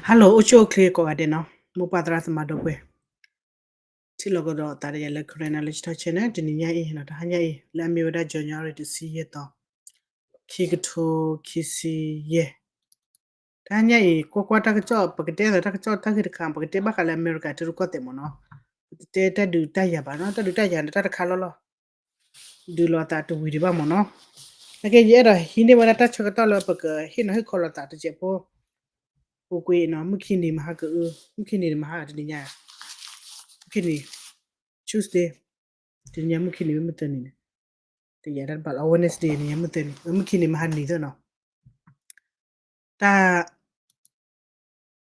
Hello အိၣ်ဆူၣ်အိၣ်ချ့ကိးဂၤဒဲးနီၤ, မိၢ်ပၢ်သရၣ်သမါဒီပုၢ်ဝဲၢ်, ထံၣ်လိာ်ကဒီးသးဒီးယၤလၢ Karen Knowledge Talk Channel တနံၤညါအံၤနီၤ, တဟါညါအံၤ လၢအမ့ၢ်ဝဲဒၣ် January တဆံယဲၢ်သီ, ခံကထိခံဆံယဲၢ်. တဟါညါအံၤ ကွၢ်ကွၢ်တၢ်ကစီၣ် ပကတဲသးတၢ်ကစီၣ်တၢ်ဂ့ၢ်တခါ ပကတဲဘၣ်ဃးလၢအမဲရကၤထံရူၢ်ကီၢ်သဲးမ့ၢ်နီၤ, ပတတဲတၢ်ဒုးတၢ်ယၤဘၣ်နီၤ, တၢ်ဒုးတၢ်ယၤန့ၣ်တၢ်တခါလီၤလီၤ ဒုးလိာ်သးတဝံၤဒံးဘၣ်မ့ၢ်နီၤ. နာ်က့ ယအဲၣ်ဒိးဟံးန့ၢ်ဝဲဒၣ်တၢ်ဆၢကတီၢ်လၢပကဟ့ၣ်နီၤဟ့ၣ်ခီလိာ်သးတစဲးဖိ, ပူၤကွံာ်နီၤ, မုၢ်ခံနံၤမဟါကအု, မုၢ်ခံနံၤန့ၣ်မဟါတနံၤညါ, မုၢ်ခံနံၤ, Tuesday, တနံၤညါမုၢ်ခံနံၤမ့ၢ်မုၢ်သၢနံၤန့ၣ်, တယၤတၢ်တဘၣ်လီၤ, Wednesday နံၤညါမုၢ်သၢနံၤ, မုၢ်ခံနံၤမဟါနံၤသၢနီၤ. တၢ်,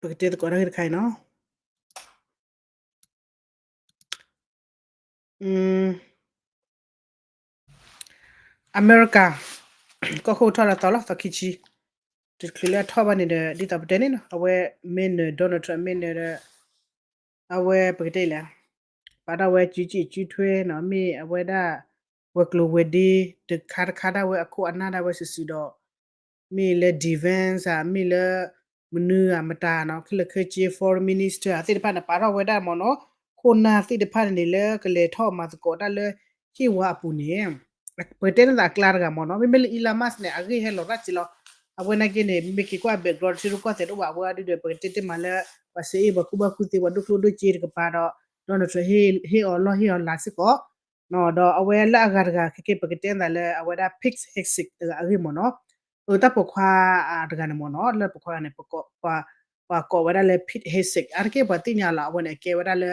ပကတဲသကိးတၢ်ဂ့ၢ်တခါအံၤနီၤ. အမဲရကၤ ကီၢ်ခိၣ်ထီၣ်လၢသီလီၤ, သီခံဆံ, တချုးလၢအထီၣ်ဘၣ်န့ၣ်ဒီး ဒ်သိးပတဲန့ၣ်နီၤ, အဝဲမ့ၢ်နၢၤ Donald Trump မ့ၢ်နၢၤဒီး အဝဲပကတဲလဲၣ်, ပာ်ထီၣ်ဝဲ ကျူကျံၣ်ကျူထွဲနီၤ, မ့ၢ်အဝဲဒၣ် ဝဲၤကျိၤဝဲၤဒ့ တခါတခါဒၣ်ဝဲအခိၣ်အနၢ်ဒၣ်ဝဲစုာ်စုာ်ဒီး မ့ၢ်လၢ defense ဧါ, မ့ၢ်လၢ မနုၤဧါမတၤနီၤ, ခဲလၢာ်ခဲဆ့ foreign minister သ့ၣ်တဖၣ်န့ၣ် ပာ်ထီၣ်ဝဲဒၣ်မ့ၢ်နီၤ, ခိၣ်နၢ်သ့ၣ်တဖၣ်န့ၣ်န့ၣ် လၢကလဲၤထီၣ်မၤသကိးတၢ်လၢဟံၣ်ဝါအပူၤန့ၣ် ပကတဲန့ၣ်သးအကျါတဂၤမ့ၢ်နီၤ, မ့မ့ၢ်လၢ Elon Musk န့ၣ် အဂ့ၢ်ဟဲလီၤတၢ်စ့လီၤ. အဝဲနာ်က့န့ၣ် မ့ၢ်က့ၤကွၢ် background ထံရူၢ်ကီၢ်သဲးတအိၣ်ဘၣ်အဝဲအဒုဒီး ပကတဲတ့ၢ်မးလၢ ပှၤစ့အ့ၣ် ပှၤကူၣ်ဘၣ်ကူၣ်သ့ ပှၤဒိၣ်ကျိၣ်ဒိၣ်စ့တကပၤဒီး Donald Trump ဟ့ၣ်အီၤလီၢ်ဟ့ၣ်အီၤလၤစ့ၢ်ကီး ဒီးအဝဲလၢအဂၤတဂၤခဲက့ ပကတဲန့ၣ်သးလၢအဝဲဒၣ် Pete Hegseth တဂၤအဂ့ၢ်မ့ၢ်နီၤ, အတၢ်ပိာ်ခွါတဂၤန့ၣ်မ့ၢ်နီၤ, လၢပိာ်ခွါတဂၤန့ၣ် ပှၤကိးဝဲဒၣ်လၢ Pete Hegseth အါတက့ၢ်ပှၤသ့ၣ်ညါလီၤ, အဝဲန့ၣ် အကဲဝဲဒၣ်လၢ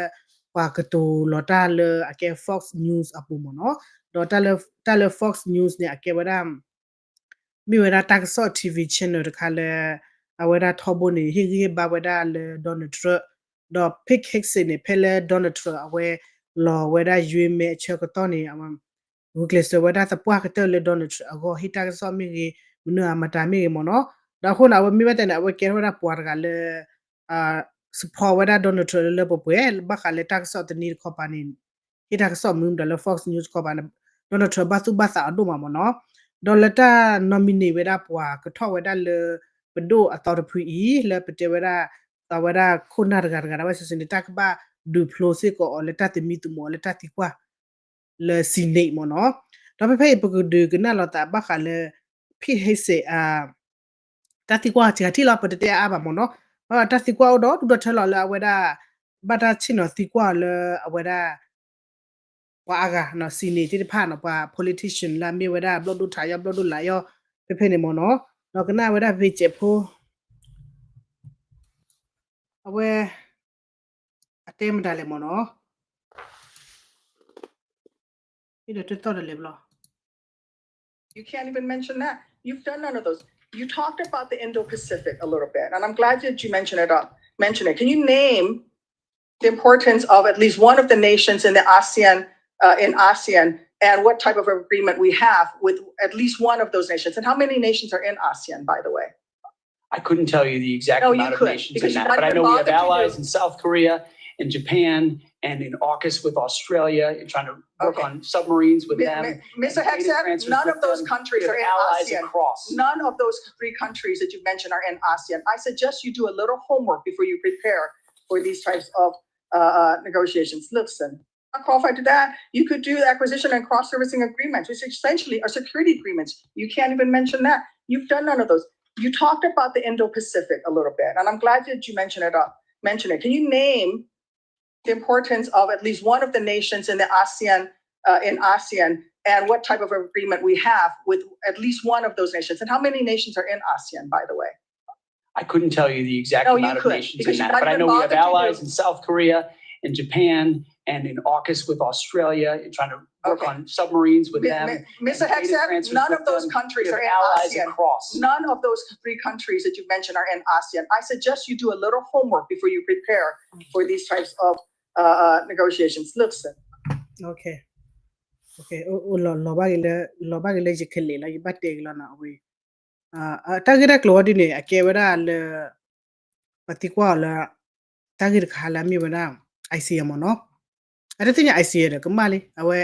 ပှၤကတိၤလီၤတၢ်လၢအကဲ Fox News အပူၤမ့ၢ်နီၤ, ဒီးတၢ်လၢ Fox News န့ၣ် အကဲဝဲဒၣ် မ့ၢ်ဝဲဒၣ်တၢ်ကစီၣ် TV channel တခါလၢ အဝဲဒၣ်ထီဘိန့ၣ် ဟ့ၣ်ဂံၢ်ဟ့ၣ်ဘါဝဲဒၣ်လၢ Donald Trump, ဒီး Pete Hegseth န့ၣ် ဖဲလၢ Donald Trump အဝဲလီၤဝဲဒၣ်ယွ့မဲအဆၢကတီၢ်န့ၣ် ဂုာ်ကျဲးစၢးဝဲဒၣ်သပှၢ်ကတၢၢ်လၢ Donald Trump အဂီၢ် ဟ့ၣ်တၢ်ကစီၣ်မ့ၢ်ဂ့ၤ, မနုၤအမတၤမ့ၢ်ဂ့ၤမ့ၢ်နီၤ, ဒီးအဃိန့ၣ် အဝဲမ့ၢ်ဝဲဒၣ်န့ၣ် အဝဲကဲထီၣ်ဝဲဒၣ်ပှၤတဂၤလၢ support ဝဲဒၣ် Donald Trump လၢလၢပှဲၤပှဲၤ ဘၣ်ဃးလၢတၢ်ကစီၣ်တနံၤတခီပၤန့ၣ် ဟ့ၣ်တၢ်ကစီၣ်မနုၤမတၤလၢ Fox News တခီပၤန့ၣ် Donald Trump ဘၣ်သူၣ်ဘၣ်သးအီၤဒိၣ်မးမ့ၢ်နီၤ, ဒီးလၢတၢ် nominate ဝဲဒၣ်ပှၤကထီၣ်ဝဲဒၣ်လၢ ပဒိၣ်အသီတဖုအံၤ လၢပတဲဝဲဒၣ် အဝဲဒၣ်ခိၣ်နၢ်တဂၤတဂၤဒၣ်ဝဲစုာ်စုာ်န့ၣ် တၢ်ကဘၣ်ဒုးဖျိစ့ၢ်ကီးအီၤလၢတၢ်သမံသမိးအီၤလၢတၢ်သံကွၢ် လၢ Senate မ့ၢ်နီၤ, ဒီးဖဲဖဲအံၤ ပကဒုးကနၣ်လိာ်သးဘၣ်ဃးလၢ Pete Hegseth တၢ်သံကွၢ်စှၤထံၣ်လီၤ ပတတဲအါအါဘၣ်မ့ၢ်နီၤ, တၢ်သံကွၢ်အိၣ်ဒီးဒူၣ်ဒီထၢလီၤလၢအဝဲဒၣ် ဘၣ်တၢ်ဆ့ၣ်နီၤသံကွၢ်လၢအဝဲဒၣ် ပှၤအါဂၤ Senate သ့ၣ်တဖၣ်နီၤ ပှၤ politician လၢအမ့ၢ်ဝဲဒၣ်ဘျီၣ်ဒိၣ်ထးယီၣ်ဘျီၣ်ဒိၣ်လးယီၣ် ဖဲဖဲန့ၣ်မ့ၢ်နီၤ, ဒီးကနၣ်ဝဲဒၣ်ဖဲစဲးဖိ အဝဲ အတဲမတၤလဲၣ်မ့ၢ်နီၤ, ဒီးတသီၣ်တလဲၤဘျီ You can't even mention that. You've done none of those. You talked about the Indo-Pacific a little bit, and I'm glad that you mentioned it. Up, mention it. Can you name the importance of at least one of the nations in the ASEAN, uh, in ASEAN, and what type of agreement we have with at least one of those nations, and how many nations are in ASEAN, by the way? I couldn't tell you the exact amount of nations in that, but I know we have allies in South Korea and Japan and in AUKUS with Australia and trying to work on submarines with them. Mister Hegseth, none of those countries are in ASEAN. None of those three countries that you mentioned are in ASEAN. I suggest you do a little homework before you prepare for these types of uh, uh, negotiations. Listen, not qualified to that. You could do acquisition and cross-servicing agreements, which essentially are security agreements. You can't even mention that. You've done none of those. You talked about the Indo-Pacific a little bit, and I'm glad that you mentioned it. Up, mentioned it. Can you name the importance of at least one of the nations in the ASEAN, uh, in ASEAN, and what type of agreement we have with at least one of those nations, and how many nations are in ASEAN, by the way? I couldn't tell you the exact amount of nations in that, but I know we have allies in South Korea and Japan and in AUKUS with Australia and trying to work on submarines with them. Mister Hegseth, none of those countries are in ASEAN. None of those three countries that you mentioned are in ASEAN. I suggest you do a little homework before you prepare for these types of uh, uh, negotiations. Listen. Okay. Okay. လီၤဘၣ်က့ၤလၢ လီၤဘၣ်က့ၤလၢယကလဲၤလီၤ ယဘၣ်တဲက့ၤလီၤနီၤ အဝဲ တၢ်ဂ့ၢ်တၢ်ကျိၤဝဲဒ်န့ၣ် အကဲဝဲဒၣ်လၢ ပသံကွၢ်အီၤလၢ တၢ်ဂ့ၢ်တခါလၢအမ့ၢ်ဝဲဒၣ် ASEAN မ့ၢ်နီၤ, အတသ့ၣ်ညါ ASEAN ဒီးကမၣ်လံ အဝဲ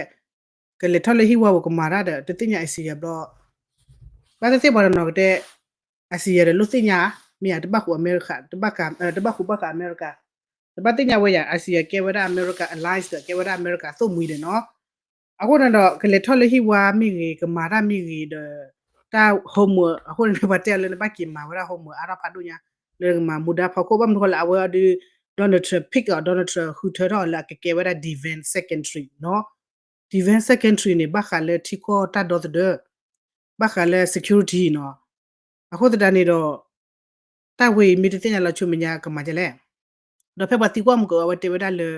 ကလဲၤထီၣ်လၢဟံၣ်ဝါပူၤကမၤတၢ်ဒီး တသ့ၣ်ညါ ASEAN ဘျီ ဘၣ်သ့ၣ်သ့ၣ်ပှၤတနီၤကတဲ ASEAN ဒီးလိၣ်သ့ၣ်ညါ မ့ၢ်ဧါ တဘၣ်ဃုာ်အမဲရကၤ တဘၣ်ဃုာ်ဘၣ်ဃးအမဲရကၤ, တဘၣ်သ့ၣ်ညါဝဲယၤ ASEAN ကဲဝဲဒၣ် America allies ဒီးကဲဝဲဒၣ်အမဲရကၤအသိၣ်မှံၤဒီးနီၤ. အဃိန့ၣ်ဒီး ကလဲၤထီၣ်လၢဟံၣ်ဝါမ့ၢ်ဂ့ၤ ကမၤတၢ်မ့ၢ်ဂ့ၤဒီး တၢ် homework အဃိန့ၣ် ပှၤတဲအီၤလၢနဘၣ်က့ၤမၤဝဲဒၣ် homework အါထီၣ်ဖးဒိၣ်ညါ လၢနကမၤမူဒါဖီခိၣ် ဘၣ်မနုၤဃိလဲၣ် အဝဲအီၤဒုး Donald Trump pick အီၤ Donald Trump ဃုထၢထီၣ်အီၤလၢအကကဲဝဲဒၣ် defense secretary နီၤ. defense secretary န့ၣ် ဘၣ်ဃးလၢထံကီၢ်တၢ်ဒီသဒၢ ဘၣ်ဃးလၢ security နီၤ. အဃိသတးန့ၣ်ဒီး တၢ်ဝဲအံၤမ့ၢ်တသ့ၣ်ညါလၢ ဆူမဲာ်ညါကမၤဒ်လဲၣ်. ဒီးဖဲပှၤသံကွၢ်မူကီး အဝဲတဲဝဲဒၣ်လၢ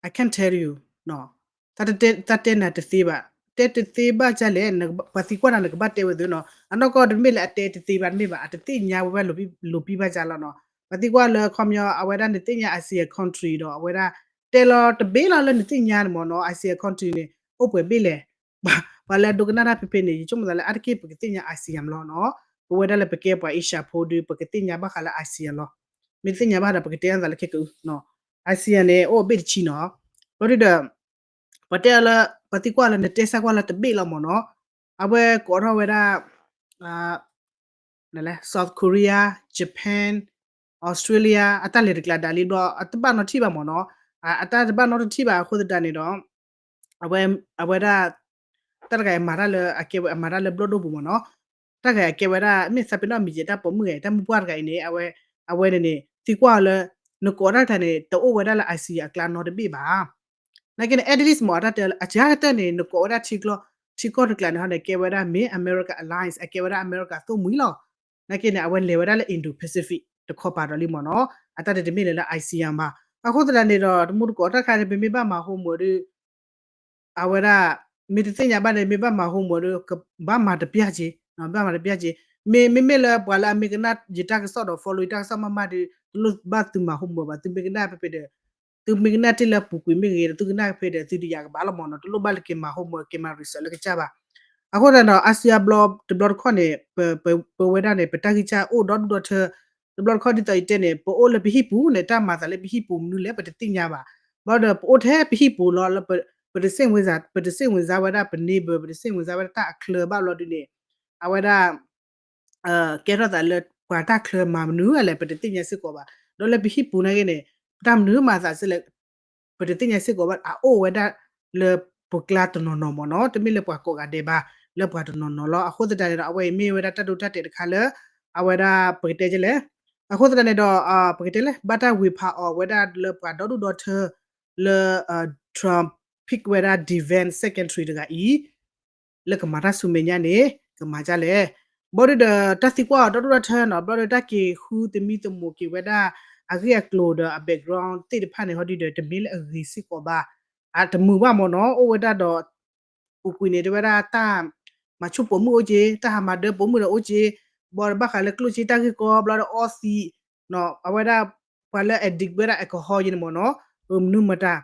I can't tell you နီၤ, တၢ်တဲနၤတသ့ဘၣ်, တဲတသ့ဘၣ်ဒ်လဲၣ်, ပှၤသံကွၢ်နၤ နကဘၣ်တဲဝဲသ့နီၤ. အနီၢ်ကီၢ်တမ့ၢ်လၢအတဲတသ့ဘၣ်တမ့ၢ်ဘၣ်, အတသ့ၣ်ညါဝဲဘၣ်လိၤပံဘၣ်ကါလီၤနီၤ. ပှၤသံကွၢ်လၢခီပညီ အဝဲဒၣ်နသ့ၣ်ညါ ASEAN country ဒီး အဝဲဒၣ် တဲလီၤတဘ့ၣ်လီၤလၢနသ့ၣ်ညါန့ၣ်မ့ၢ်နီၤ, ASEAN country န့ၣ် အိၣ်ပှဲၤဘ့ၣ်လဲၣ်. ပှၤလၢအဒိကနၣ်တၢ်ဖဲဖဲန့ၣ် ယဆိကမိၣ်သးလၢအါတက့ၢ်ပကသ့ၣ်ညါ ASEAN လီၤနီၤ. ပဝဲဒၣ်လၢပကဲပှၤ Asia ဖိဒီး ပကသ့ၣ်ညါဘၣ်ဃးလၢ ASEAN လီၤ. မ့ၢ်တသ့ၣ်ညါဘၣ်ဒီး ပကတဲအသးလၢခဲကအု ASEAN န့ၣ် အိၣ်ဘ့ၣ်တဆံနီၤ. ဘျီဒုဒီး ပှၤတဲအီၤလၢ ပှၤသံကွၢ်လၢ နတဲစၢ်ကွၢ်လၢတဘ့ၣ်လီၤမ့ၢ်နီၤ. အဝဲကိးထီၣ်ဝဲဒၣ် South Korea, Japan, Australia အတၢ်လဲၤတကျါဒၣ်လံဘျီ အတဘၣ်နီတထံၣ်ဘၣ်မ့ၢ်နီၤ. အတၢ်တဘၣ်နီတထံၣ်ဘၣ်အဃိသတးန့ၣ်ဒီး အဝဲ အဝဲဒၣ် တၢ်တဂၤအံၤမၤတၢ်လၢ အကဲဝဲအမၤတၢ်လၢဘျီၣ်ဒိၣ်ပူၤမ့ၢ်နီၤ. တၢ်ဂၤအံၤအကဲဝဲဒၣ် မ့ၢ်သးပ့ၤနီၣ်မံၤယဲၢ်တၢ်ပိာ်မုၣ်ဂၤ တၢ်မုၢ်ပှၢ်တဂၤအံၤန့ၣ် အဝဲ အဝဲန့ၣ်န့ၣ် သံကွၢ်အီၤလၢ နကိးတၢ်တခါန့ၣ် တအိၣ်ဝဲဒၣ်လၢ ASEAN အကျါနီတဘ့ၣ်ဘၣ်. နာ်က့န့ၣ် at least မ့ၢ်အတၢ်တဲလၢ အစှၤကတၢၢ်န့ၣ် နကိးဝဲဒၣ်ထံကျိ ထံကီၢ်တကျါန့ၣ်ဟီန့ၣ် ကဲဝဲဒၣ်မ့ၢ် America allies အကဲဝဲဒၣ်အမဲရကၤသိၣ်မှံၤလီၤ. နာ်က့န့ၣ် အဝဲလဲၤဝဲဒၣ်လၢ Indo-Pacific တခီပၤဒီးလံမ့ၢ်နီၤ. အတၢ်တမ့ၢ်လၢလၢ ASEAN ဘၣ်. အဃိသတးန့ၣ်ဒီး တမူတကိးတၢ်တခါန့ၣ် ပမ့ၢ်ဘၣ်မၤ homework ဒီး အဝဲဒၣ် မ့ၢ်တသ့ၣ်ညါဘၣ်န့ၣ် မ့ၢ်ဘၣ်မၤ homework ဒီး ဘၣ်မၤတပျၢ်က့ၤ, ဘၣ်မၤတပျၢ်က့ၤ. မ့မ့မ့ၢ်လၢပှၤလၢအမ့ၢ်ကနၣ် ယတၢ်ကစီၣ်ဒီး follow ယတၢ်ကစီၣ်မးမးဒီး တလိၣ်ဘၣ်သုမၤ homework ဘၣ်. သုမ့ၢ်ကနၣ်ဖဲဖဲဒီး သုမ့ၢ်ကနၣ်တ့ၢ်လၢပူၤကွံာ်မ့ၢ်ဂ့ၤဒီး သုကနၣ်ဖဲဒီး သုတယာ်ကဘၣ်လီၤမ့ၢ်နီၤ. တလိၣ်ဘၣ်လၢက့ၤမၤ homework က့ၤမၤ research လၢကစၢ်ဘၣ်. အဃိသတးဒီး ASEAN ဘျီတဘျီတခီၣ်န့ၣ် ပဝဲဒၣ်န့ၣ် ပတၢ်ဂံၢ်စၢ်အိၣ်ဒီဒူၣ်ဒီထၢ တဘျီတခီၣ်ဒ်သိးယတဲန့ၣ် ပအိၣ်လၢပဟံၣ်ပူၤန့ၣ် တၢ်မၤသးလၢပဟံၣ်ပူၤမနုၤလဲၣ် ပတသ့ၣ်ညါဘၣ်. ဘျီဒီးပအိၣ်ထဲပဟံၣ်ပူၤလီၤလၢ ပတ စိတ်ဝင်စား ပတစိတ်ဝင်စားဝဲဒၣ်ပ neighbor ပတစိတ်ဝင်စားဝဲဒၣ်တၢ်အချၢဘၣ်ဘျီဒုန့ၣ် အဝဲဒၣ် ကဲထီၣ်သးလၢပှၤတၢ်ချၢမၤမနုၤလဲၣ် ပတသ့ၣ်ညါစ့ၢ်ကီးဘၣ်. ဒီးလၢပဟံၣ်ပူၤနာ်က့န့ၣ် ပတၢ်မနုၤမၤသးစ့ၢ်လဲၣ် ပတသ့ၣ်ညါစ့ၢ်ကီးဘၣ် အအိၣ်ဝဲဒၣ်လၢပကျါတနီၤနီၤမ့ၢ်နီၤ တမ့ၢ်လၢပှၤကိးဂၤဒဲးဘၣ် လၢပှၤတနီၤနီၤလီၤ. အဃိသတးန့ၣ်ဒီး အဝဲအံၤမ့ၢ်ဝဲဒၣ်တၢ်ဒိတၢ်တဲာ်တခါလၢ အဝဲဒၣ်ပကတဲကလဲၣ် အဃိသတးန့ၣ်ဒီး ပကတဲလဲၣ် ဘၣ်တၢ်ဝ့ၤဖးအီၤဝဲဒၣ်လၢပှၤဒီဒူၣ်ဒီထၢ လၢ Trump pick ဝဲဒၣ် defense secretary တဂၤအံၤ လၢကမၤတၢ်ဆူမဲာ်ညါန့ၣ် ကမၤဒ်လဲၣ်. ဘျီဒုဒီးတၢ်သံကွၢ်အီၤဒီဒူၣ်ဒီထၢနီၤ ဘျီဒီးတၢ်က့ၤဃုသမံသမိးက့ၤဝဲဒၣ် အဂ့ၢ်အကျိၤဒီးအ background သ့ၣ်တဖၣ်န့ၣ် ဟီဒုဒီး တမ့ၢ်လၢအဂ့ၤစ့ၢ်ကီးဘၣ်. အတမုာ်ဘၣ်မ့ၢ်နီၤ အိၣ်ဝဲဒၣ်ဒီး ပူၤကွံာ်န့ၣ်တဲဝဲဒၣ်တၢ်မၤဆူၣ်ပိာ်မုၣ်အိၣ်က့ တၢ်ဟးမၤဒၢပိာ်မုၣ်ဒီးအိၣ်က့ ဘျီဒီးဘၣ်ဃးလၢကျိၣ်စ့တၢ်ဂ့ၢ်ကီ ဘျီဒီးအီသံး အဝဲဒၣ် ပှၤလၢ addict ဝဲဒၣ် alcohol ယဲန့ၣ်မ့ၢ်နီၤ မနုၤမတၤ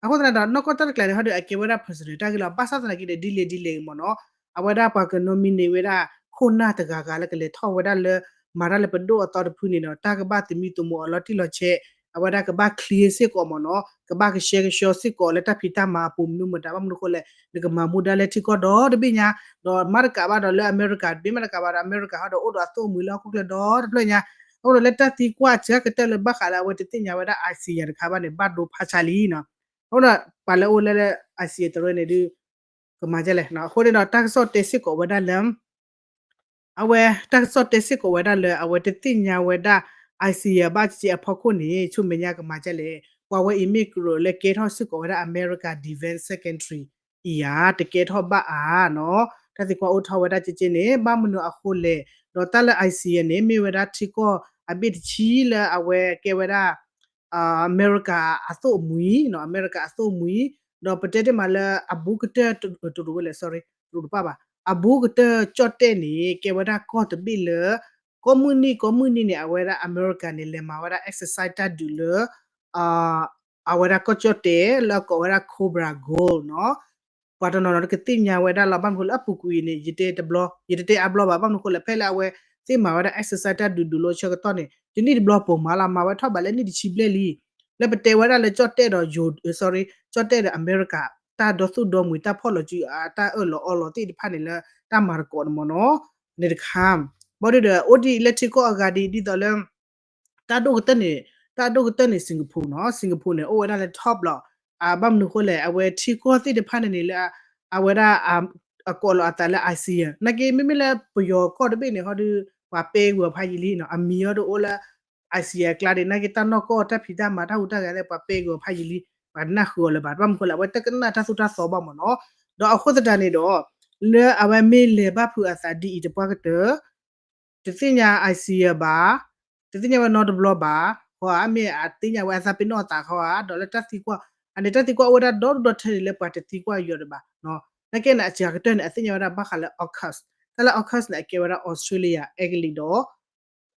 အဃိသတးဒီး နီၢ်ကီၢ်တၢ်တကျါန့ၣ် ဟီဒီးအကဲဝဲဒၣ် personal တၢ်ဂ့ၢ်လီၤ. ဘၣ်ဆၣ်သနာ်က့ဒီး ဒ်လဲၣ်ဒ်လဲၣ်မ့ၢ်နီၤ အဝဲဒၣ်ပှၤက nominate ဝဲဒၣ် ခိၣ်နၢ်တဂၤဂၤလၢကလဲၤထီၣ်ဝဲဒၣ်လၢ မၤတၢ်လၢပဒိၣ်အသီတဖုန့ၣ်ဒီး တၢ်ကဘၣ်သမံသမိးအီၤလီၤတံၢ်လီၤဆဲး အဝဲဒၣ်ကဘၣ် clear စ့ၢ်ကီးမ့ၢ်နီၤ ကဘၣ်ကဆှဲကဆှီစ့ၢ်ကီးလၢတၢ်ဖံးတၢ်မၤအပူၤမနုၤမတၤ ဘၣ်မနုၤဃိလဲၣ် နကမၤမူဒါလၢထံကီၢ်ဒီတဘ့ၣ်ညါ ဒီးမၤတကးဘၣ်ဒီးလၢအမဲရကၤတဘ့ၣ်မၤတကးဘၣ်ဒီး အမဲရကၤဟီဒီးအိၣ်ဒီးအသိၣ်မှံၤလၢဟီၣ်ခိၣ်ချၢဒီတဖျၢၣ်ညါ အဃိဒီးလၢတၢ်သံကွၢ်စှၤကတၢၢ်လၢဘၣ်ဃးလၢအဝဲတသ့ၣ်ညါဝဲဒၣ် ASEAN တခါဘၣ်န့ၣ် ဘၣ်ဒိဖးဆါလံနီၤ အဃိဒီးပှၤလၢအိၣ်လၢလၢ ASEAN တရၢန့ၣ်ဒုး ကမၤဒ်လဲၣ် အဃိန့ၣ်ဒီးတၢ်ကစီၣ်တဲစ့ၢ်ကီးဝဲဒၣ်လၢ အဝဲတၢ်ကစီၣ်တဲစ့ၢ်ကီးဝဲဒၣ်လၢ အဝဲတသ့ၣ်ညါဝဲဒၣ် ASEAN ဘၣ်စ့ၢ်အဖီခိၣ်န့ၣ် ဆူမဲာ်ညါကမၤဒ်လဲၣ် ပှၤဝဲအံၤမ့ၢ်ကရၢလၢကဲထီၣ်စ့ၢ်ကီးဝဲဒၣ် America Defense Secretary အံၤဧါ တကဲထီၣ်ဘၣ်ဧါနီၤ တၢ်သံကွၢ်အိၣ်ထီၣ်ဝဲဒၣ်ကဲကဲန့ၣ် ဘၣ်မနုၤအဃိလဲၣ် ဒီးတၢ်လၢ ASEAN န့ၣ် မ့ၢ်ဝဲဒၣ်ထံကီၢ်အဘ့ၣ်တဆံလၢအဝဲကဲဝဲဒၣ် အမဲရကၤအသိၣ်မှံၤနီၤ အမဲရကၤအသိၣ်မှံၤ ဒီးပတဲတ့ၢ်မးလၢအဘူးကတၢၢ် တရူးဝဲလဲၣ် sorry တရူးတပၣ်ဘၣ် အဘူးကတၢၢ်ကၠီၣ်တဲၣ်န့ၣ် ကဲဝဲဒၣ်ကီၢ်တဘ့ၣ်လၢ ကိးမုၢ်နံၤကိးမုၢ်နံၤန့ၣ် အဝဲဒၣ်အမဲရကၤန့ၣ် လဲၤမၤဝဲဒၣ် exercise တၢ်ဒုးလၢ အဝဲဒၣ်ကီၢ်ကၠီၣ်တဲၣ်လၢအကိးဝဲဒၣ် Cobra Gold နီၤ ပှၤတနီၤနီၤကသ့ၣ်ညါဝဲဒၣ်လီၤ ဘၣ်မနုၤဃိလၢအပူၤကွံာ်အံၤန့ၣ် ယတဲတဘျီ ယတတဲအါဘျီဘၣ် ဘၣ်မနုၤဃိလၢဖဲလၢအဝဲသ့ၣ်မၤဝဲဒၣ် exercise တၢ်ဒုးဒုးလိဆၢကတီၢ်န့ၣ် တနံၣ်တဘျီပိာ်မးလီၤ မၤဝဲထီၣ်ဘးလၢနံၣ်တဆံဘျဲၣ်လံ လၢပတဲဝဲဒၣ်လၢကၠီၣ်တဲၣ်ဒီး sorry ကၠီၣ်တဲၣ်ဒီးအမဲရကၤ တၢ်ဒီသူၣ်ဒီမှံၤ တၢ်ဖီၣ်လီၤစု တၢ်အၢၣ်လီၤအီလီၤသ့ၣ်တဖၣ်န့ၣ်လၢ တၢ်မၤသကိးန့ၣ်မ့ၢ်နီၤ န့ၣ်တခါ ဘၣ်ဒီး အိၣ်ဒ်အံၤလၢထံကီၢ်အဂၤဒ် ဒ်သိးလၢ တၢ်ဒိၣ်ကတၢၢ်န့ၣ် တၢ်ဒိၣ်ကတၢၢ်န့ၣ် Singapore နီၤ, Singapore န့ၣ် အိၣ်ဝဲဒၣ်လၢ top လီၤ. ဘၣ်မနုၤအဃိလဲၣ် အဝဲထံကီၢ်သ့ၣ်တဖၣ်န့ၣ်န့ၣ်လၢ အဝဲဒၣ် အကိးလီၤအသးလၢ ASEAN နာ်က့ မ့မ့ၢ်လၢပယီၤကီၢ်တဘ့ၣ်န့ၣ် ဟီဒုး ပှၤပဲကွံာ်အီၤဖးယံာ်လံနီၤ, အမံၤအီၤဒုးအိၣ်လၢ ASEAN အကျါဒ် နာ်က့တၢ်နီၢ်ကီၢ်တၢ်ဖံးတၢ်မၤတၢ်ဟူးတၢ်ဂဲၤသ့ၣ် ပှၤပဲကွံာ်အီၤဖးယံာ်လံ, ပှၤနၢ်ဃုာ်အီၤလၢၤဘၣ်, ဘၣ်မနုၤအဃိလဲၣ် အဝဲတကနၣ်တၢ်သိၣ်တၢ်သီဘၣ်မ့ၢ်နီၤ. ဒီးအဃိသတးန့ၣ်ဒီး လၢအဝဲမ့ၢ်လဲၤဘၣ်ဖုးအသးဒ်အံၤတပှၢ်ကတၢၢ် တသ့ၣ်ညါ ASEAN ဘၣ်, တသ့ၣ်ညါဝဲနီတဘျီဘၣ်, ဃီဧါ မ့ၢ်အသ့ၣ်ညါဝဲအသးပ့ၤနီၣ်အသးဃီဧါ, ဒီးလၢတၢ်သံကွၢ် အန့ၣ်တၢ်သံကွၢ်အိၣ်ဝဲဒၣ်ဒီဒူၣ်ဒီထၢန့ၣ်လၢပှၤတသံကွၢ်ယီၤဒံးဘၣ်. နာ်က့န့ၣ် အစှၤကတၢၢ်န့ၣ် အသ့ၣ်ညါဝဲဒၣ်ဘၣ်ဃးလၢ AUKUS, တၢ်လၢ AUKUS န့ၣ် အကဲဝဲဒၣ် Australia, Italy ဒီး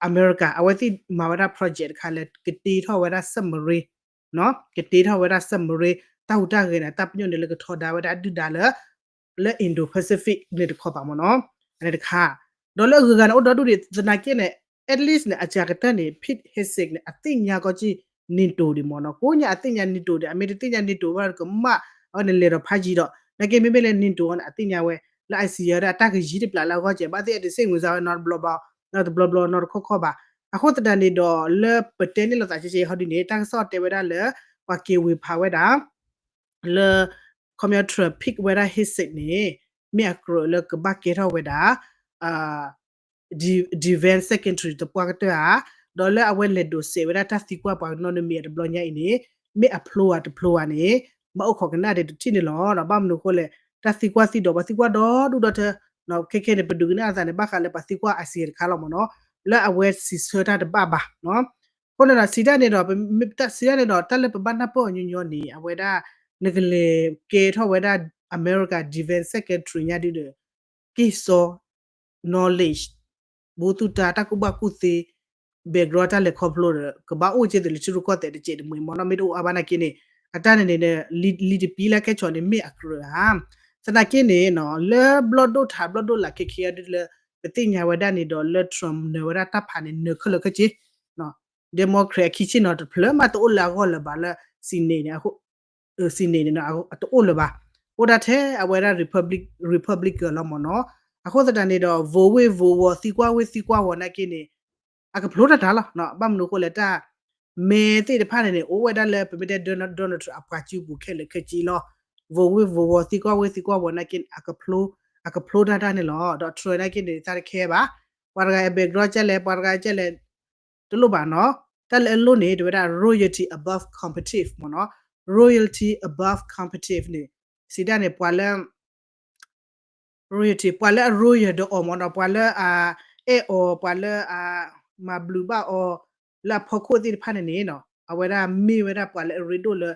အမဲရကၤ အဝဲသ့ၣ်မၤဝဲဒၣ် project တခါလၢ ကတ့ထီၣ်ဝဲဒၣ် submarine, ကတ့ထီၣ်ဝဲဒၣ် submarine တၢ်ဟူးတၢ်ဂဲၤန့ၣ် တၢ်ပညိၣ်န့ၣ်လၢကထီဒါဝဲဒၣ်ဒုၣ်ဒါလၢ လၢ Indo-Pacific န့ၣ်တခီပၤမ့ၢ်နီၤ, အန့ၣ်တခါ. ဒီးလၢအဂုၤအဂၤန့ၣ် အိၣ်ဒီဒူၣ်ဒံး သနာ်က့န့ၣ် at least န့ၣ် အစှၤကတၢၢ်န့ၣ် Pete Hegseth န့ၣ် အသ့ၣ်ညါကီက့ၤ NATO ဒံးမ့ၢ်နီၤ, ကိးညါအသ့ၣ်ညါ NATO ဒံး, အမ့ၢ်တသ့ၣ်ညါ NATO ဘၣ်ကမၣ် အဝဲန့ၣ်လဲၤဒီးဖးယံၤဒီး နာ်က့မ့မ့ၢ်လၢ NATO န့ၣ် အသ့ၣ်ညါဝဲ လၢ ASEAN ဒီးအတၢ်ကယံၤတပျးလၢအဂီၢ်ကဲး ဘၣ်သ့ၣ်အတစ့ၣ်မုာ်စါဝဲနီတဘျီဘၣ်, နီတဘျီဘျီနီတခီခီဘၣ်. အဃိသတးန့ၣ်ဒီး လၢပတဲန့ၣ်လိာ်သးကဲကဲဟီဒ်န့ၣ် တၢ်ကစီၣ်တဲဝဲဒၣ်လၢ ပှၤက့ၤဝ့ၤဖးဝဲဒၣ် လၢ ခီပညီ Trump pick ဝဲဒၣ် Hegseth န့ၣ် မ့ၢ်အကြၢးလၢကဘၣ်ကဲထီၣ်ဝဲဒၣ် defense secretary တပှၢ်ကတၢၢ်ဧါ, ဒီးလၢအဝဲလဲၤဒိးစဲးဝဲဒၣ်တၢ်သံကွၢ်ပှၤကညီနမံၤအတဘျီညါအံၤန့ၣ် မ့ၢ်အဖျိဧါတဖျိဧါန့ၣ် ဘၣ်အိၣ်ခိးကနၣ်ဒံးတထံၣ်န့ၣ်လီၤ. ဘၣ်မနုၤအဃိလဲၣ် တၢ်သံကွၢ်သံဒီး ပှၤသံကွၢ်ဒီဒူၣ်ဒီထၢ ခဲခဲန့ၣ် ပဒုးကနၣ်အသးန့ၣ် ဘၣ်ဃးလၢပှၤသံကွၢ် ASEAN တခါလီၤမ့ၢ်နီၤ, လၢအဝဲစံးဆၢတၢ်တဘၣ်ဘၣ် အဃိန့ၣ်ဒီး စံးတၢ်န့ၣ်ဒီး စံးတၢ်န့ၣ်ဒီး တၢ်လၢပဘၣ်နၢ်ပၢၢ်အီၤညီညီန့ၣ် အဝဲဒၣ် နကလဲၤကဲထီၣ်ဝဲဒၣ် အမဲရကၤ defense secretary ညါဒုဒီး က့ၢ်စီ knowledge ဘူးသူၣ်တၢ် တၢ်ကူၣ်ဘၣ်ကူၣ်သ့ background တၢ်လဲၤခီဖျိဒီး ကဘၣ်အိၣ်ကဲသုးလၢထံရူၢ်ကီၢ်သဲးတစဲးတမှဲၤမ့ၢ်နီၤ, မ့ၢ်တအိၣ်အါဘၣ်နာ်က့န့ၣ် အတၢ်န့ၣ်န့ၣ် လံာ်တပံလၢအကဲဆိးန့ၣ် မ့ၢ်အကြၢးဧါ. သနာ်က့န့ၣ် လၢဘျီၣ်ဒိၣ်ထးဘျီၣ်ဒိၣ်လၢ်ခဲခဲအံၤဒ်လၢ ပသ့ၣ်ညါဝဲဒၣ်န့ၣ်ဒီး လၢ Trump နၢၤဝဲဒၣ်တၢ်ဖးန့ၣ် နၢၤခဲလၢာ်ခဲဆ့ Democrat အခံဆ့ၣ်နီၤတဖျၢၣ်မးတအိၣ်လၢအဂီၢ်လၢၤဘၣ်လၢ Senate န့ၣ် Senate န့ၣ် တအိၣ်လၢၤဘၣ်, အိၣ်ဒၣ်ထဲအဝဲဒၣ် Republican လီၤမ့ၢ်နီၤ. အဃိသတးန့ၣ်ဒီး vote ဝ့ၢ် vote ဝီၤ သံကွၢ်ဝ့ၢ်သံကွၢ်ဝီၤနာ်က့န့ၣ် အကဖျိတၢ်တၢ်လီၤ. ဘၣ်မနုၤအဃိလဲၣ် တၢ်မဲသ့ၣ်တဖၣ်န့ၣ်န့ၣ် အိၣ်ဝဲဒၣ်လၢပမ့ၢ်တဲ Donald Trump အပှၤစုပူၤခဲလၢာ်ခဲဆ့လီၤ. vote ဝ့ၢ် vote ဝီၤ သံကွၢ်ဝ့ၢ်သံကွၢ်ဝီၤနာ်က့န့ၣ် အကဖျိတၢ်တၢ်န့ၣ်လီၤ. ဒီး Trump နာ်က့န့ၣ် သးတခဲဘၣ် ပှၤတဂၤအ background ကဲလဲၣ် ပှၤတဂၤကဲလဲၣ် တလိၣ်ဘၣ်နီၤ. တၢ်လၢအလိၣ်န့ၣ် တဝဲဒၣ် royalty above competitive မ့ၢ်နီၤ. royalty above competitive န့ၣ် စံးတၢ်န့ၣ် ပှၤလၢ royalty ပှၤလၢအ royal ဒီးအီၤမ့ၢ်နီၤ, ပှၤလၢအအဲၣ်အီၤ, ပှၤလၢအမၤဘျုးဘၣ်အီၤ လၢအဖီခိၣ်သ့ၣ်တဖၣ်န့ၣ်န့ၣ်နီၤ, အဝဲဒၣ်မ့ၢ်ဝဲဒၣ်ပှၤလၢအရ့ဒိၣ်လၢ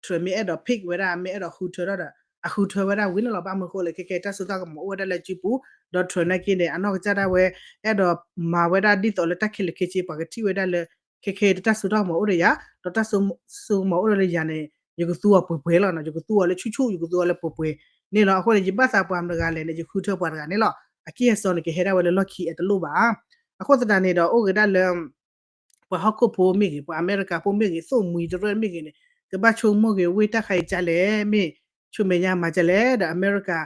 Trump မ့ၢ်အဲၣ်ဒိး pick ဝဲဒၣ် မ့ၢ်အဲၣ်ဒိးဃုထၢထီၣ်ဒီး အဃုထၢဝဲဒၣ်ဝံၤန့ၣ်လီၤ. ဘၣ်မနုၤအဃိလဲၣ် ခဲခဲတၢ်စိတၢ်ကမီၤအိၣ်ဝဲဒၣ်လၢစုပူၤ, ဒီး Trump နာ်က့န့ၣ် အနီၢ်ကစၢ်ဒၣ်ဝဲ အဲၣ်ဒိးမၤဝဲဒၣ်ဒ်သိးလၢတၢ်ခဲလၢာ်ခဲဆ့ ပှၤကထံၣ်ဝဲဒၣ်လၢ ခဲခဲတၢ်စိတၢ်ကမီၤအိၣ်ဒီးယၤ, ဒီးတၢ်စိကမီၤအိၣ်ဒီးလၢယၤန့ၣ် ယကသူအီၤပှဲၤပှဲၤလီၤနီၤ, ယကသူအီၤလၢဆူၣ်ဆူၣ် ယကသူအီၤလၢပှဲၤပှဲၤန့ၣ်လီၤ. အဃိန့ၣ် ယဘၣ်သးပှၤမတဂၤလဲၣ်န့ၣ် ယဃုထၢပှၤတဂၤန့ၣ်လီၤ. အက့ၢ်အစီန့ၣ် ကဟဲဒၣ်ဝဲလၢလီၢ်ခံအတလိၣ်ဘၣ်. အဃိသတးန့ၣ်ဒီး အိၣ်က့ၤဒၣ်လၢ ပှၤဟီၣ်ခိၣ်ဖိမ့ၢ်ဂ့ၤ, ပှၤအမဲရကၤဖိမ့ၢ်ဂ့ၤ, သိၣ်မှံၤတရၢၣ်မ့ၢ်ဂ့ၤန့ၣ် ကဘၣ်ဆိကမိၣ်က့ၤဝ့ၢ်တၢ်ခါအံၤကလဲၣ်, မ့ၢ်ဆူမဲာ်ညါမၤကလဲၣ်, ဒီးအမဲရကၤ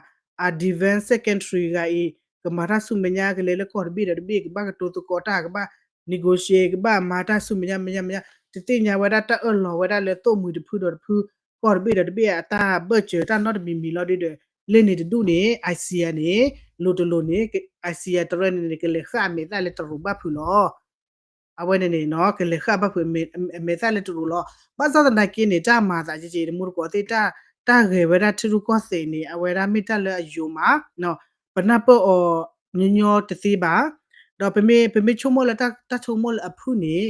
အ defense secretary ဂၤအံၤ ကမၤတၢ်ဆူမဲာ်ညါ ကလဲၤလၢကီၢ်တဘ့ၣ်ဒီးတဘ့ၣ် ကဘၣ်ကတိၤသကိးတၢ် ကဘၣ် negotiate ကဘၣ်မၤတၢ်ဆူမဲာ်ညါ မဲာ်ညါ မဲာ်ညါ တသ့ၣ်ညါဝဲဒၣ်တၢ်အၢၣ်လီၤဝဲဒၣ်လၢသိၣ်မှံၤတဖုဒီးတဖု ကီၢ်တဘ့ၣ်ဒီးတဘ့ၣ်အတၢ်ဘၢၣ်စၢၤတၢ်နီတမံၤမံၤလီၤဒုဒီး လၢန့ၣ်တဒူၣ်န့ၣ် ASEAN န့ၣ် လိၤတလိၤန့ၣ် ASEAN တရၢၣ်န့ၣ်န့ၣ် ကလဲၤဃၣ်အမဲာ်သၣ်လၢတရူးဘၣ်ဖုးလီၤ. အဝဲန့ၣ်န့ၣ်နီၤ ကလဲၤဃၣ်ဘၣ်ဖုးအမဲာ်သၣ်လၢတရူးလီၤ. ဘၣ်ဆၣ်သနာ်က့န့ၣ် တၢ်မၤသးကက့ၤတမူတကိးသ့ၣ် တၢ်ဂဲၤဝဲဒၣ်ထံရူၢ်ကီၢ်သဲးန့ၣ် အဝဲဒၣ်မ့ၢ်တၢ်လၢအယိာ်မး ပနၢ်ပၢၢ်အီၤညီညီတသ့ဘၣ်. ဒီးပမ့ၢ် ပမ့ၢ်ဆိကမိၣ်လၢတၢ်ဆိကမိၣ်လၢအဖုၣ်န့ၣ်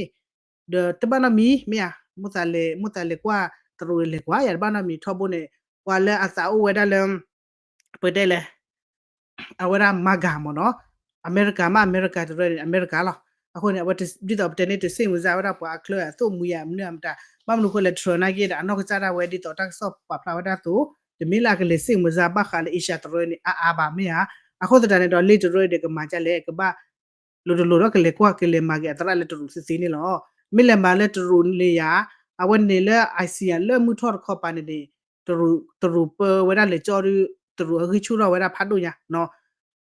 ဒီးတဘၣ်နီတမံၤ မ့ၢ်ဧါ, မိၣ်သးလဲၤ မိၣ်သးလဲၤကွၢ်တရူးလဲၤကွၢ်ယၤတဘၣ်နီတမံၤထီဘိန့ၣ် ပှၤလၢအသးအိၣ်ဝဲဒၣ်လၢ ပတဲလဲၣ် အဝဲဒၣ် MAGA မ့ၢ်နီၤ, အမဲရကၤမး အမဲရကၤတရၢန့ၣ် အမဲရကၤလီၤ. အဃိန့ၣ် အဝဲဒ်သိးပတဲန့ၣ် တစ့ၢ်မုၢ်စၢ်ဝဲဒၣ်ပှၤအချၢအသိၣ်မှံၤယၤမနုၤအမတၤ, ဘၣ်မနုၤအဃိလဲၣ် Trump နာ်က့ဒီး အနီၢ်ကစၢ်ဒၣ်ဝဲဒ်သိးတၢ်ကစီၣ်ပာ်ဖျါဝဲဒၣ်အသိး တမ့ၢ်လၢအကလဲၤစ့ၢ်မုၢ်စၢ်ဘၣ်ဃးလၢ Asia တရၢန့ၣ် အါအါဘၣ်မ့ၢ်ဧါ. အဃိသတးန့ၣ်ဒီး လၢတရၢဒီးကမၤဒ်လဲၣ် ကဘၣ် လိၤတလိၤဒီးကလဲၤကွၢ်ကလဲၤမၤက့ၤအသရၣ်လၢတရူးသ့သ့န့ၣ်လီၤ. မ့ၢ်လဲၤမၤလၢတရူးန့ၣ်ယၤ အဝဲန့ၣ်လၢ ASEAN လၢမုၢ်ထီၣ်တခီပၤန့ၣ်န့ၣ် တရူး တရူးပၢဝဲဒၣ်လဲၤကၠီဒု တရူးအဂံၢ်ဆူၣ်ထီၣ်ဝဲဒၣ်ဖးဒိၣ်ညါ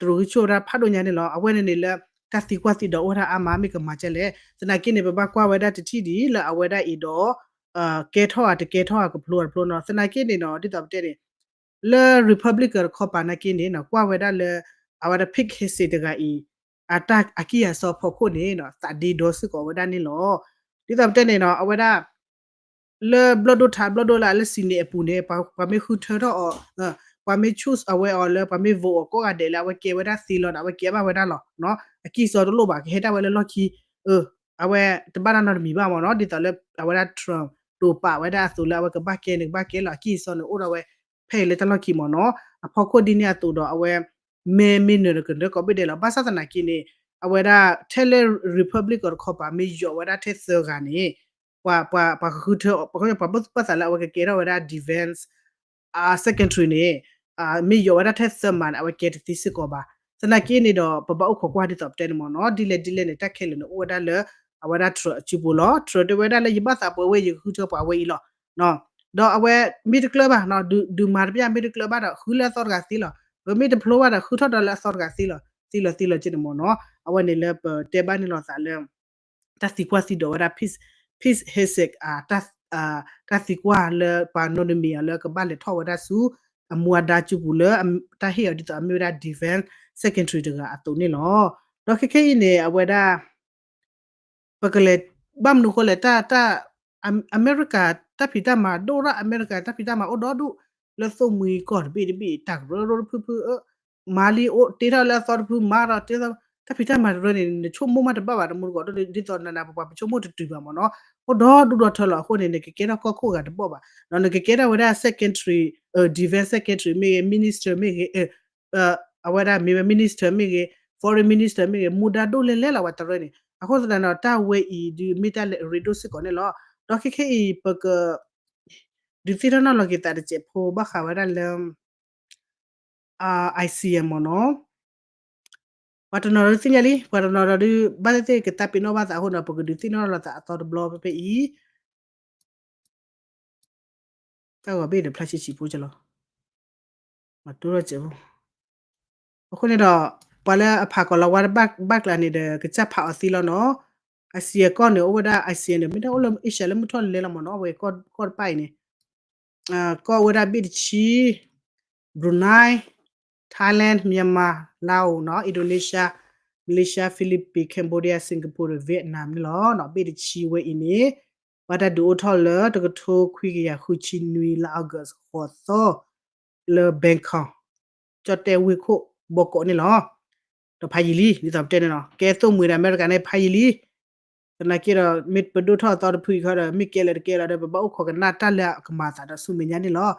တရူးဂံၢ်ဆူၣ်ဝဲဒၣ်ဖးဒိၣ်ညါန့ၣ်လီၤ. အဝဲန့ၣ်န့ၣ်လၢ တၢ်သံကွၢ်သံဒိးအိၣ်ဝဲဒၣ်အါမး မ့ၢ်ကမၤကဲလဲၣ်. သနာ်က့န့ၣ် ပဘၣ်ကွၢ်ဝဲဒၣ်တထံၣ်ဒံးလၢအဝဲဒၣ်အံၤဒီး ကဲထီၣ်ဧါတကဲထီၣ်ဧါ ကဖျိတဖျိနီၤ. သနာ်က့န့ၣ်နီၤ ဒ်သိးပတဲန့ၣ် လၢ Republican တခီပၤနာ်က့န့ၣ်နီၤ ကွၢ်ဝဲဒၣ်လၢ အဝဲဒၣ် Pete Hegseth တဂၤအံၤ အတၢ်အကံၢ်အစီဖီခိၣ်န့ၣ်နီၤ သးဒ့ဒီစ့ၢ်ကီးဝဲဒၣ်န့ၣ်လီၤ. ဒ်သိးပတဲန့ၣ်နီၤ အဝဲဒၣ် လၢဘျီၣ်ဒိၣ်ထါဘျီၣ်ဒိၣ်လၢအလၢ Senate အပူၤန့ၣ် ပှၤမ့ၢ်ဃုထၢထီၣ်အီၤ ပှၤမ့ၢ် choose အဝဲအီၤလၢ ပှၤမ့ၢ် vote အီၤကိးဂၤဒဲးလၢ အဝဲကဲဝဲဒၣ်သ့လီၤဒီး အဝဲကဲဘၣ်ဝဲဒၣ်လီၤ. အကံၢ်အစီတလိၣ်ဘၣ် ကဟဲဒၣ်ဝဲလၢလီၢ်ခံ အဝဲတဘၣ်တၢ်နီတမံၤဘၣ်မ့ၢ်နီၤ. ဒ်သိးလၢအဝဲဒၣ် Trump တိာ်ပာ်ဝဲဒၣ်အသိးလၢအဝဲကဘၣ်ကဲန့ၣ် ကဘၣ်ကဲလီၤ အကံၢ်အစီန့ၣ် အိၣ်ဒီးဝဲဖဲအံၤလၢတၢ်လီၢ်ခံမ့ၢ်နီၤ. အဖီခိၣ်ဒ်န့ၣ်အသိးဒီး အဝဲ မဲမ့ၢ်နၢၤဒီးကနၢၤကိးဘ့ၣ်ဒဲးလီၤ. ဘၣ်ဆၣ်သနာ်က့န့ၣ် အဝဲဒၣ်ထဲလၢ Republican တခီပၤ မ့ၢ်ယိးဝဲဒၣ်ထဲသၢဂၤန့ၣ် ပှၤ ပှၤ ပှၤဃုထၢ ပှၤ ပှၤဘၣ်သူၣ်ဘၣ်သးလၢအဝဲကကဲထီၣ်ဝဲဒၣ် defense secretary န့ၣ် မ့ၢ်ယိးဝဲဒၣ်ထဲသၢမးန့ၣ် အဝဲကဲတသ့စ့ၢ်ကီးဘၣ်. သနာ်က့န့ၣ်ဒီး ပဘၣ်အိၣ်ခိးကွၢ်ဒ်သိးပတဲန့ၣ်မ့ၢ်နီၤ ဒ်လဲၣ်ဒ်လဲၣ်န့ၣ် တၢ်ခဲလၢာ်န့ၣ် အိၣ်ဝဲဒၣ်လၢ အဝဲဒၣ် Trump အစုပူၤလီၤ. Trump တဲဝဲဒၣ်လၢယဘၣ်သးပှဲၤဝဲ ယကဃုထၢပှၤဝဲအံၤလီၤ. ဒီးအဝဲမ့ၢ်တကျၢၤဘၣ် ဒုးမၤတဘၣ် မ့ၢ်တကျၢၤဘၣ်ဒီး ဃုလၢအသီတဂၤသ့လီၤ. ပမ့ၢ်တဖျိဘၣ်ဒီး ဃုထီၣ်ဒီးလၢအသီတဂၤသ့လီၤ သ့လီၤသ့လီၤက့န့ၣ်မ့ၢ်နီၤ. အဝဲန့ၣ်လၢပတဲဘၣ်န့ၢ်လိာ်သးလၢ တၢ်သံကွၢ်သံဒိးဝဲဒၣ် Pete Hegseth တၢ်သံကွၢ်လၢပှၤ nominee အီၤလၢကဘၣ်လဲၤထီၣ်ဝဲဒၣ်ဆူ အမူအဒါစုပူၤလၢ တၢ်ဟ့ၣ်အီၤဒ်သိးအမ့ၢ်ဝဲဒၣ် defense secretary တဂၤအသိးန့ၣ်လီၤ. ဒီးခဲခဲအံၤန့ၣ် အဝဲဒၣ် ပကလဲၤ ဘၣ်မနုၤဃိလဲၣ် တၢ် တၢ် အမဲရကၤတၢ်ဖံးတၢ်မၤဒိၣ်ရၣ် အမဲရကၤတၢ်ဖံးတၢ်မၤအိၣ်ဒီဒူၣ် လၢသိၣ်မှံကီၢ်တဘ့ၣ်တဘ့ၣ် တၢ်ကရၢကရိတဖုဖု မၤလံအိၣ်တ့ထီၣ်လၢအသီတဖု မၤဒီးတ့ထီၣ် တၢ်ဖံးတၢ်မၤတရၢန့ၣ် နဆိကမိၣ်မးတဘၣ်ဘၣ် တမူတကိးဒ်သိးနနၤပပှၤပဆိကမိၣ်တတုၤဘၣ်မ့ၢ်နီၤ. အိၣ်ဒီဒူၣ်ဒီထၢလီၤ. အဃိန့ၣ် နကကဲထီၣ်ကီၢ်ခိၣ်ဂၤတဘီၣ်ဘၣ် ဒီးနကကဲထီၣ်ဝဲဒၣ် secretary defense secretary မ့ၢ်ဂ့ၤ minister မ့ၢ်ဂ့ၤ အဝဲဒၣ်မ့ၢ်ဝဲ minister မ့ၢ်ဂ့ၤ foreign minister မ့ၢ်ဂ့ၤ မူဒါဒိၣ်လဲၣ်လဲၣ်လီၤ ပှၤတရၢန့ၣ်. အဃိသတးဒီး တၢ်ဝဲအံၤဒုးမ့ၢ်တၢ်လၢအရ့ဒိၣ်စ့ၢ်ကီးန့ၣ်လီၤ. ဒီးခဲခဲအံၤ ပက ဒုးသ့ၣ်နီၣ်ထီၣ်လီၤက့ၤသးတစဲးဖိဘၣ်ဃးဝဲဒၣ်လၢ ICM မ့ၢ်နီၤ. ပှၤတနီၤဒီးသ့ၣ်ညါလံ ပှၤတနီၤဒီးဒုး ဘၣ်သ့ၣ်သ့ၣ်ကတၢ်ပ့ၤနီၣ်ဘၣ်သးအဃိဒီး ပကဒုးသ့ၣ်နီၣ်ထီၣ်လီၤသးအသီတဘျီဖဲဖဲအံၤ တၢ်ဂီၤဘ့ၣ်ဒီးဖျါဆံးဆံးဖိကလီၤ မၤတူၢ်ထီၣ်စဲးဖိ. အဃိန့ၣ်ဒီး ပှၤလၢအဖးကီၤလီၤဝါ ဘၣ်ကျါန့ၣ်ဒီး ကစၢ်ဖးအီၤသ့လီၤနီၤ. ICM ကီၢ်န့ၣ် အိၣ်ဝဲဒၣ် ICM န့ၣ် မ့ၢ်တၢ်အိၣ်လၢ Asia လၢမုၢ်ထီၣ်လဲၤလီၤမ့ၢ်နီၤ အဝဲကီၢ်တဖၣ်အံၤန့ၣ် ကီၢ်ဝဲဒၣ်ဘ့ၣ်တဆံ Brunei, Thailand, Myanmar, Laos နီၤ Indonesia, Malaysia, Philippines, Cambodia, Singapore ဒီး Vietnam န့ၣ်လီၤ. ဘ့ၣ်တဆံဝဲအံၤန့ၣ် ဘၣ်တၢ်ဒုးအိၣ်ထီၣ်လၢတကထိခွံကယၤဃုဆံနွံလါ August ဃိးသီ လၢ Bangkok ကၠီၣ်တဲၣ်ဝ့ၢ်ခိၣ်ဘီကီးန့ၣ်လီၤ. ဒီးဖးယံာ်လံ ဒ်သိးပတဲန့ၣ်နီၤ ကဲသိၣ်မှံၤဒီးအမဲရကၤန့ၣ်ဖးယံာ်လံ. သနာ်က့ဒီး မ့ၢ်ပဒိၣ်ထီၣ်အသီတဖုအံၤခီဒီး မ့ၢ်ကဲလၢတကဲလီၤဒီး ပဘၣ်အိၣ်ခိးကနၣ်တၢ်လၢအကမၤအသးဒီးဆူမဲာ်ညါန့ၣ်လီၤ.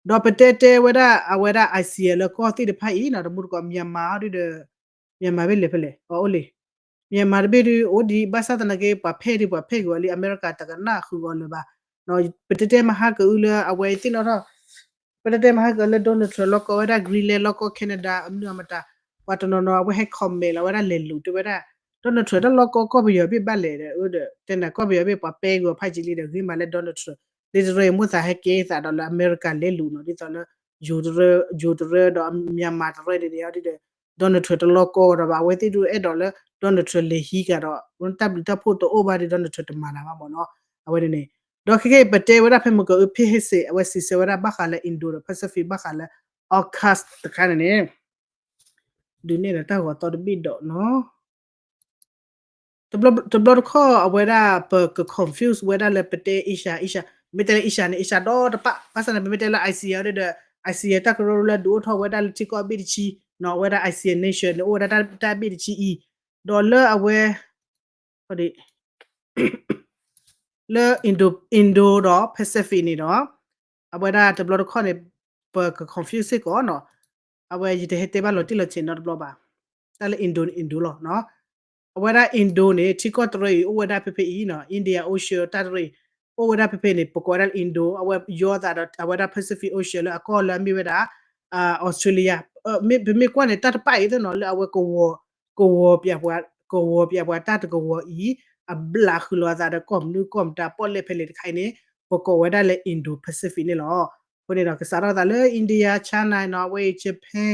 ဒီးပတဲတဲဝဲဒၣ် အဝဲဒၣ် ICM လၢကီၢ်သ့ၣ်တဖၣ်အံၤနီၤ တမူတကိး Myanmar ဒ်ဒီး Myanmar ဘ့ၣ်လဲၤဖဲလဲၣ် အအိၣ်လံ Myanmar တဘ့ၣ်ဒုးအိၣ်ဒံး ဘၣ်ဆၣ်သနာ်က့ ပှၤဖဲဒုးပှၤဖဲက့ၤဝဲလံ အမဲရကၤတကနၣ်ဃုာ်ဂီၤလၢၤဘၣ်. ပတဲတဲမဟါကအုလၢအဝဲသ့ၣ်နီၣ်ထီၣ် ပတဲတဲမဟါကအုလၢ Donald Trump လီၢ်ကီဝဲဒၣ် Greenland လီၢ်ကီ Canada အမနုၤအမတၤ ပှၤတနီၤနီၤ အဝဲဟဲ comment လီၤဝဲဒၣ် လဲၤလူၤတဲဝဲဒၣ် Donald Trump တၢ်လီၢ်ကီကီၢ်ပယီၤဘ့ၣ်ဘၣ်လဲၣ်ဒီး အၢဒီး တဲနၤကီၢ်ပယီၤဘ့ၣ်ပှၤပဲက့ၤဝဲဖးယံာ်လံဒီး ဂ့ၤမးလၢ Donald Trump လၢတရၢအံၤမိၢ်သးဟဲကဲသးဒီးလၢအမဲရကၤလဲၤလူၤနီၤ ဒ်သိးလၢ ယိၤတရၢ ယိၤတရၢဒီး Myanmar တရၢန့ၣ်န့ၣ် ဒ်ဒီး Donald Trump တလီၢ်ကီဒီးဘၣ် အဝဲသ့ၣ်ဒုးအဲၣ်ဒိးလၢ Donald Trump လဲၤဟံးကဒီး တၢ်ဘျုးတၢ်ဖှိၣ်တအိၣ်ဘၣ်ဒီး Donald Trump တမၤနၤဘၣ်မ့ၢ်နီၤ အဝဲန့ၣ်န့ၣ် ဒီးခဲကဲအံၤ ပတဲဝဲဒၣ်ဖဲမုၢ်ကၢအု ဖဲဟ့ၣ်စ့း အဝဲစံးဆၢဝဲဒၣ်ဘၣ်ဃးလၢ Indo ဒီး Pacific ဘၣ်ဃးလၢ AUKUS တခါန့ၣ်န့ၣ် ဒုးနဲၣ်ဒီးတၢ်ဂီၤသီတဘ့ၣ်ဒီးနီၤ တဘျီတခီၣ်အဝဲဒၣ် ပက confuse ဝဲဒၣ်လၢပတဲ Asia Asia မ့ၢ်တဲလၢ Asia န့ၣ် Asia ဒီတပၣ် ဘၣ်ဆၣ်န့ၣ် ပမ့ၢ်တဲလၢ ICM ဒီး ICM တၢ်ကရၢကရိလၢဒုးအိၣ်ထီၣ်ဝဲဒၣ်လၢထံကီၢ်အဘ့ၣ်တဆံ နီၤ အဝဲဒၣ် ICM nation န့ၣ် အိၣ်ဝဲဒၣ်တၢ်ဘ့ၣ်တဆံအံၤ ဒီးလၢအဝဲ လၢ Indo Indo ဒီး Pacific န့ၣ်ဒီး အဝဲဒၣ်တဘျီတခီၣ်န့ၣ် ပက confuse စ့ၢ်ကီးနီၤ အဝဲယတဟဲတဲဘၣ်လီၤတံၢ်လီၤဆဲးနီတဘျီဘၣ် တၢ်လၢ Indo Indo လီၤ အဝဲဒၣ် Indo န့ၣ် ထံကီၢ်တရၢအံၤ အိၣ်ဝဲဒၣ်ဖဲဖဲအံၤနီၤ India Ocean တၢ်တရၢအံၤ အိၣ်ဝဲဒၣ်ဖဲဖဲန့ၣ် ပကိးဝဲဒၣ်လၢ Indo အဝဲယီသးဒီး အဝဲဒၣ် Pacific Ocean လၢအကီၢ်လၢအမ့ၢ်ဝဲဒၣ် Australia ပမ့ၢ်ကွၢ်န့ၣ် တၢ်တပၣ်အံၤသ့ၣ်နီၤ လၢအဝဲ ကဝီၤပျဲပှၤ ကဝီၤပျဲပှၤတၢ်တကဝီၤအံၤ အဘျးဃုာ်လီၤအသးဒီးကီၢ်မနုၤကီၢ်မတၤပီၣ်လဲၣ်ဖဲလဲၣ်တခါအံၤန့ၣ် ပကိးဝဲဒၣ်လၢ Indo Pacific န့ၣ်လီၤ. အဃိန့ၣ်ဒီး ကစးထီၣ်သးလၢ India, China နီၤ အဝဲအံၤ Japan,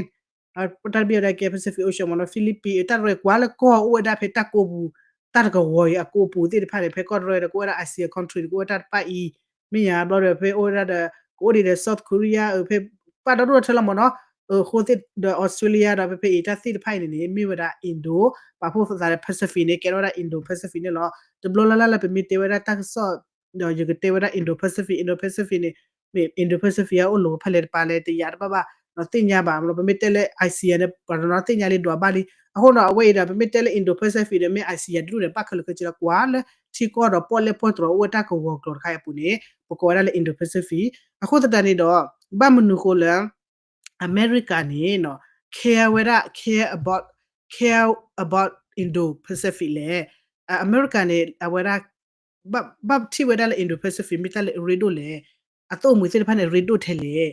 တၢ်တဘ့ၣ်ဝဲဒၣ်ကဲ Pacific Ocean မ့ၢ်နီၤ Philippines တၢ်ရဲၣ်ကွၢ်လၢကီၢ်အိၣ်ဝဲဒၣ်ဖဲတၢ်ကိးပူၤ တၢ်တကဝီၤအံၤအကိးပူၤသ့ၣ်တဖၣ်န့ၣ် ဖဲကီၢ်တရဲၣ်ဒီးကအိၣ်ဝဲဒၣ် ASEAN country ဒီးကအိၣ်ဝဲတၢ်တဖၣ်အံၤ မ့ၢ်ညါဘျီဒီးဖဲအိၣ်ဝဲဒၣ်ဒီး ကအိၣ်ဒံးဒီး South Korea ဖဲ ပာ်ဒီဒိၣ်ထၢလီၤမ့ၢ်နီၤ အဃိသ့ၣ်ဒီး Australia ဒီးဖဲဖဲအံၤတၢ်သ့ၣ်တဖၣ်အံၤန့ၣ်န့ၣ် မ့ၢ်ဝဲဒၣ် Indo ပာ်ဖှိၣ်သးလၢ Pacific န့ၣ် ကဲထီၣ်ဝဲဒၣ် Indo Pacific န့ၣ်လီၤ. တဘျီလၢ်လၢ်လၢပမ့ၢ်တဲဝဲဒၣ်တၢ်ကစီၣ် ဒီးယကတဲဝဲဒၣ် Indo Pacific Indo Pacific န့ၣ် မ့ၢ် Indo Pacific အအိၣ်လိၤဖဲလဲၣ်တပၤလဲၣ် တယာ်တဘၣ်ဘၣ် သ့ၣ်ညါဘၣ် ပမ့ၢ်တဲလၢ ASEAN န့ၣ် ပှၤတနီၤသ့ၣ်ညါလံဒွးဘၣ်လံ အဃိဒီးအဝဲအံၤဒီး ပမ့ၢ်တဲလၢ Indo Pacific ဒီးမ့ၢ် ASEAN တဒူၣ်န့ၣ် ဘၣ်ခဲလၢာ်ခဲဆ့လီၤ ကွၢ်လၢထံကီၢ်ဒီးပီၣ်လဲၣ်ပီၣ်တြီၤအိၣ်ဝဲတၢ်ကဝီၤကျိၤတခါအံၤအပူၤန့ၣ် ပကိးဝဲဒၣ်လၢ Indo Pacific အဃိသတးန့ၣ်ဒီး ဘၣ်မနုၤဃိလၢ အမဲရကၤန့ၣ်နီၤ care ဝဲဒၣ် care about care about Indo Pacific လဲၣ်. အမဲရကၤန့ၣ် အဝဲဒၣ် ဘၣ်ထံၣ်ဝဲဒၣ်လၢ Indo Pacific မ့ၢ်တၢ်လၢအရ့ဒိၣ်လဲၣ်. အသိၣ်မှံၤသ့ၣ်တဖၣ်န့ၣ် ရ့ဒိၣ်ထဲလဲၣ်.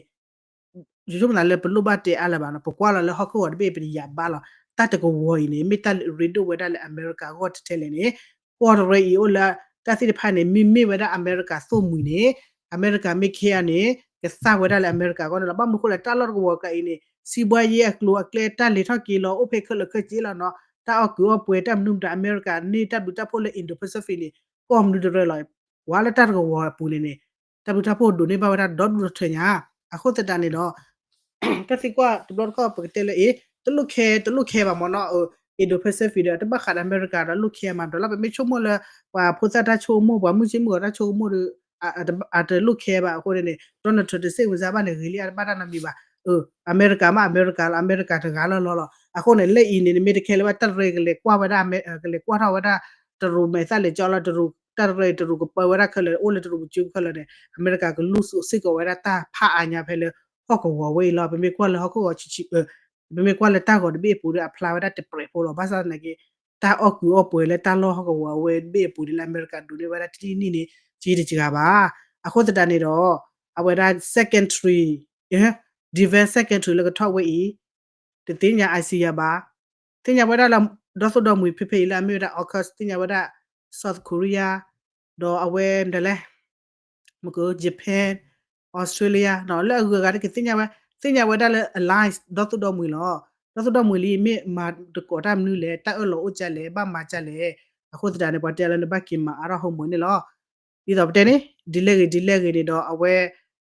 ယဆိကမိၣ်သးလၢပလိၣ်ဘၣ်တဲအါလၢၤဘၣ်နီၤ ပကွၢ်လီၤလၢဟီၣ်ခိၣ်ဂီၤတဘ့ၣ် ပတယာ်ဘၣ်လီၤ. တၢ်တကဝီၤအံၤန့ၣ် မ့ၢ်တၢ်လၢအရ့ဒိၣ်ဝဲဒၣ်လၢအမဲရကၤအဂီၢ်ထဲလဲၣ်န့ၣ် ကီၢ်တရဲၣ်အံၤအိၣ်လၢ တၢ်သ့ၣ်တဖၣ်န့ၣ် မ့မ့ၢ်ဝဲဒၣ်အမဲရကၤသိၣ်မှံၤန့ၣ် အမဲရကၤမ့ၢ် care န့ၣ် ကသၣ်ဝဲဒၣ်လၢအမဲရကၤအဂီၢ်န့ၣ်လီၤ. ဘၣ်မနုၤဃိလဲၣ် တၢ်လီၢ်တကဝီၤကျါအံၤန့ၣ် စံးဘှါယဲအကျိၤအကျဲ တၢ်လဲၤထီၣ်က့ၤလီၤ အိၣ်ဖဲခဲလၢာ်ခဲဆ့လီၤနီၤ တၢ်အီၣ်ကုးအီၣ်ပှဲၤ တၢ်မနုၤမတၤ အမဲရကၤန့ၢ်တၢ်ဘျုးတၢ်ဖှိၣ်လၢ Indo Pacific န့ၣ် ကီၢ်မနုၤတရဲၣ်လီၤ. ကွၢ်လၢတၢ်တကဝီၤအပူၤန့ၣ်န့ၣ် တၢ်ဘျုးတၢ်ဖှိၣ်ဒိးန့ၢ်ဘၣ်ဝဲဒၣ်ဒီဒူၣ်ဒီထၢညါ အဃိသတးန့ၣ်ဒီး တၢ်သံကွၢ်တဘျီတခီၣ်ပကတဲလၢအံၤ တလိၣ် care တလိၣ် care ဘၣ်မ့ၢ်နီၤ Indo Pacific ဒီး တဘၣ်ဃးဒီးအမဲရကၤဒီးလိၣ် care မးဒီးလၢပမ့ၢ်ဆိကမိၣ်လၢ ပှၤဖိသၣ်တၢ်ဆိကမိၣ် ပှၤမုၢ်ဆ့ၣ်မုၢ်ဂီၤတၢ်ဆိကမိၣ်ဒီး အတလိၣ် care ဘၣ်အဃိန့ၣ်န့ၣ် Donald Trump တစိတ်ဝင်စားဘၣ်န့ၣ် ဂ့ၤလံအါတဘၣ်တၢ်နီတမံၤဘၣ် အမဲရကၤမး အမဲရကၤလီၤ အမဲရကၤတဂၤလီၤလီၤလီၤ. အဃိန့ၣ် လၢအံၤန့ၣ် နမ့ၢ်တ care လၢၤဘၣ်တၢ်တရဲၣ်ကလဲၤကွၢ်ဝဲဒၣ် ကလဲၤကွၢ်ထီၣ်ဝဲဒၣ် တရူးမဲာ်သၣ်လဲၤကၠီလီၤ တရူး တၢ်တရဲၣ်တရူးကပၢဝဲဒၣ်ခဲလၢာ် အိၣ်လၢတရူးပစုခဲလၢာ်န့ၣ် အမဲရကၤကလူၤစ့ၢ်ကီးဝဲဒၣ်တၢ်ဖးအါညါဖဲလၢ ဟီၣ်ကဝီၤဝဲအံၤလီၤ. ပမ့ၢ်ကွၢ်လၢဟီၣ်ခိၣ်ဂီၤဆံးဆံး ပမ့ၢ်ကွၢ်လၢတၢ်ဂီၤတဘ့ၣ်အပူၤဒီး အဖျါဝဲဒၣ်တပြဲးဖိလီၤ. ဘၣ်ဆၣ်သနာ်က့ တၢ်အီၣ်ကုးအီၣ်ပှဲၤလၢတၢ်လီၢ်ဟီၣ်ကဝီၤအဝဲတဘ့ၣ်အပူၤန့ၣ် လၢအမဲရကၤဒိးန့ၢ်ဝဲဒၣ်တနံၣ်နံၣ်န့ၣ် က့တစှၤဘၣ်. အဃိသတးန့ၣ်ဒီး အဝဲဒၣ် secretary defense secretary လၢကထီၣ်ဝဲအံၤ တသ့ၣ်ညါ ASEAN ဘၣ်. သ့ၣ်ညါဝဲဒၣ်လၢ ဒီသိၣ်ဒီမှံၤဖဲဖဲအံၤလၢအမ့ၢ်ဝဲဒၣ် AUKUS သ့ၣ်ညါဝဲဒၣ် South Korea ဒီးအဝဲဒၣ်လဲၣ် မ့ၢ်က Japan Australia လၢအဂုၤအဂၤတက့ၢ်သ့ၣ်ညါဝဲ သ့ၣ်ညါဝဲဒၣ်လၢ alliance ဒီသိၣ်ဒီမှံၤလီၤ. ဒီသိၣ်ဒီမှံၤလံ မ့ၢ်မၤတကိးတၢ်မနုၤလဲၣ် တၢ်အၢၣ်လီၤအိၣ်ကလဲၣ် ဘၣ်မၤကလဲၣ်. အဃိသတးန့ၣ် ပှၤတဲလၢနဘၣ်က့ၤမၤအါထီၣ် homework န့ၣ်လီၤ. ဒ်သိးပတဲန့ၣ် ဒ်လဲၣ်ဂ့ၤဒ်လဲၣ်ဂ့ၤန့ၣ်ဒီး အဝဲ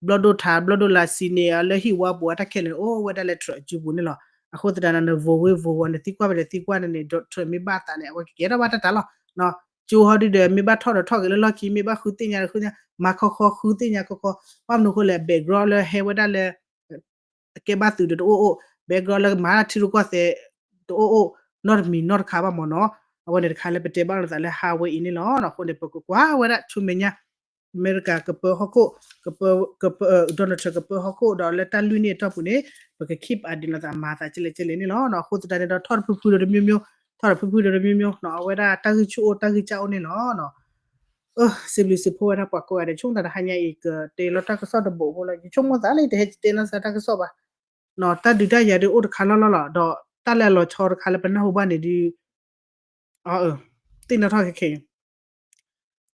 ဘျီၣ်ဒိၣ်ထး ဘျီၣ်ဒိၣ်လၢစံးန့ၣ် လၢဟံၣ်ဝါပူၤအတၢ်ခဲလၢာ်န့ၣ် အိၣ်ဝဲဒၣ်လၢ Trump အစုပူၤန့ၣ်လီၤ. အဃိသတးန့ၣ် န vote ဝဲ vote ဝဲ နသံကွၢ်ဝဲ နသံကွၢ်န့ၣ်န့ၣ် Trump မ့ၢ်ဘၣ်သးန့ၣ် အဝဲကကဲထီၣ်ဘၣ်တၢ်တၢ်လီၤ. ကၠိဟီဒုဒီး မ့ၢ်ဘၣ်ထီၣ်ဒီးထီၣ်က့ၤလၢလီၢ်ခံ မ့ၢ်ဘၣ်ဃုသ့ၣ်ညါဒီးဃုသ့ၣ်ညါ မၤခီခီဃုသ့ၣ်ညါခီခီ ဘၣ်မနုၤဃိလဲၣ် background လၢဟဲဝဲဒၣ်လၢ အကဲဘၣ်သုးဒီးတအိၣ်အိၣ် background လၢကမၤထံရူၢ်ကီၢ်သဲး တအိၣ်အိၣ် နီတမံၤနီတခါဘၣ်မ့ၢ်နီၤ. အဝဲန့ၣ်တခါလၢပတဲဘၣ်လိာ်သးလၢဟးဝဲအံၤန့ၣ်လီၤ. အဃိန့ၣ် ပကကွၢ်ဝဲဒၣ်ဆူမဲာ်ညါ အမဲရကၤကပၢဟီၣ်ခိၣ် ကပၢ Donald Trump ကပၢဟီၣ်ခိၣ်ဒီးလၢတၢ်လွံၢ်နံၣ်အတီၢ်ပူၤန့ၣ် ပက keep update လိာ်သးမၤသးကလဲၣ်ကလဲၣ်န့ၣ်လီၤ. အဃိသတးန့ၣ်ဒီးထီၣ်တဖုဖုဒီးတမံၤမံၤ ထီၣ်တဖုဖုဒီးတမံၤမံၤ အဝဲဒၣ်တၢ်ဂံၢ်ဆူၣ်အိၣ်တၢ်ဂံၢ်စၢ်အိၣ်န့ၣ်လီၤ. စံးဘျုးစံးဖှိၣ်ဝဲဒၣ်ပှၤကိးဂၤဒဲး ဆိကမိၣ်သးတဟါညါအံၤ ကတဲလီၤတၢ်ကစီၣ်တဘိးဖိလီၤ. ယဆိကမိၣ်သးလၢယတဟဲတဲနီၢ်စၢ်တၢ်ကစီၣ်ဘၣ် တၢ်ဒုးတၢ်ယၤဒုးအိၣ်တခါလီၢ်လီၢ်လီၤ. ဒီးတၢ်လၢအလီၤဆီတခါလၢပနၢ်ဟူဘၣ်န့ၣ်ဒုး သ့ၣ်နီၣ်ထီၣ်ခဲခဲအံၤ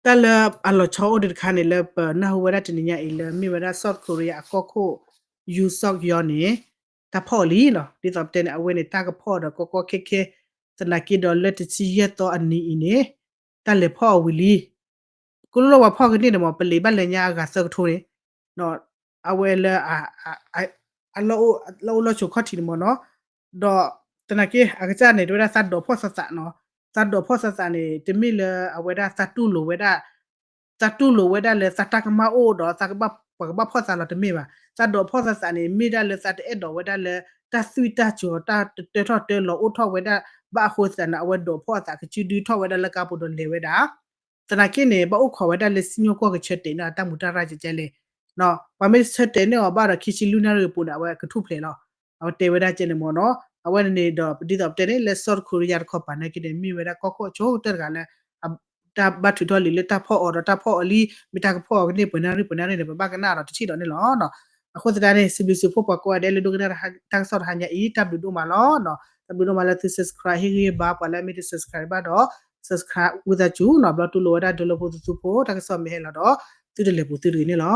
တၢ်လၢအလီၤဆီအိၣ်ဒံးတခါန့ၣ် လၢပနၢ်ဟူဝဲဒၣ်တနံၤညါအံၤ လၢမ့ၢ်ဝဲဒၣ် South Korea အကီၢ်ခိၣ် Yoon Suk Yeol န့ၣ် တၢ်ဖီၣ်အီၤလံနီၤ. ဒ်သိးပတဲန့ၣ် အဝဲန့ၣ် တၢ်ကဖီၣ်အီၤဒီးကီကီခဲခဲ သနာ်က့ဒီးလၢတဆံယဲၢ်သီအနံၤအံၤန့ၣ် တၢ်လဲၤဖီၣ်အီၤဝံၤလံ ကလိၣ်လၢပှၤဖီၣ်ကန့ၢ်န့ၣ်မ့ၢ် ပလံာ်ဘၣ်လဲၤညါအဂၤသၢကထိန့ၣ် အဝဲလၢ အလီၢ်အိၣ်လီၢ်ဆိးခီၣ်ထံးန့ၣ်မ့ၢ်နီၤ, ဒီးသနာ်က့ အကစၢ်န့ၣ် တဲဝဲဒၣ်သးဒိးဖီၣ်သးသးနီၤ, သးဒိးဖီၣ်သးသးန့ၣ် တမ့ၢ်လၢအဝဲဒၣ်သးတူၢ်လိာ်ဝဲဒၣ် သးတူၢ်လိာ်ဝဲဒၣ်လၢသးတၢ်ကမၣ်အိၣ်ဒီး ပှၤကဘၣ်ဖီၣ်သးလီၤတမ့ၢ်ဘၣ်. သးဒိးဖီၣ်သးသးန့ၣ် မ့ၢ်ဒၣ်လၢသးတအဲၣ်ဒိးဝဲဒၣ်လၢ တၢ်သွံၣ်တၢ်စီၤ တၢ်တတၢထီၣ်တၢလီၤအိၣ်ထီၣ်ဝဲဒၣ်ဘၣ်အဃိသတးန့ၣ် အဝဲဒိးဖီၣ်အသးကစုဒုထီၣ်ဝဲဒၣ်လၢကါပူၤဒီးလဲၤဝဲဒၣ် သနာ်က့န့ၣ် ဘၣ်အိၣ်ခိးဝဲဒၣ်လၢစံၣ်ညီၣ်ကွီၢ်ကဆၢတဲာ်န့ၢ်အီၤတၢ်မူတၢ်ရၢ်ကကဲလဲၣ်, ပှၤမ့ၢ်ဆၢတဲာ်န့ၢ်အီၤဘၣ်ဒီးခံဆံလွံၢ်နၣ်ရံၣ်အပူၤန့ၣ် အဝဲကထူၣ်ဖျဲးလီၤ. အဝဲတဲဝဲဒၣ်ကဲန့ၣ်မ့ၢ်နီၤ, အဝဲန့ၣ်န့ၣ်ဒီး ဒ်သိးပတဲန့ၣ် လၢ South Korea တခီပၤနာ်က့န့ၣ် မ့ၢ်ဝဲဒၣ်ကီၢ်ခိၣ်ဆိကတၢၢ်တဂၤလၢ တၢ်ဘၣ်ထုးထီၣ်လံာ်လၢတၢ်ဖီၣ်အီၤဒီးတၢ်ဖီၣ်အီၤလံ, မ့ၢ်တၢ်ကဖီၣ်အီၤကန့ၢ်ပှဲၤနၣ်ရံၣ်ပှဲၤနၣ်ရံၣ်န့ၣ် ပဘၣ်ကနၣ်ဒီးတထံၣ်ဒီးန့ၣ်လီၤ. အဃိသတးန့ၣ် စံးဘျုးစံးဖှိၣ်ပှၤကိးဂၤဒဲးလၢဒိကနၣ်တၢ်ကစီၣ်တဟါညါအံၤ တၢ်ဘျုးဒိၣ်မးလီၤ. တၢ်ဘျုးဒိၣ်မးလၢသု subscribe ဟ့ၣ်ဂံၢ်ဘါပှၤလၢအမ့ၢ်တ subscribe ဘၣ်ဒီး subscribe ဝံသးစူၤနီၤ, ဘျီတူၢ်လိာ်ဝဲဒၣ်ဒၢလၢဖိသသူဖိ တၢ်ကစီၣ်မ့ၢ်ဟဲလီၤဒီး သုတလဲၤပူၤသုတဂ့ၤန့ၣ်လီၤ.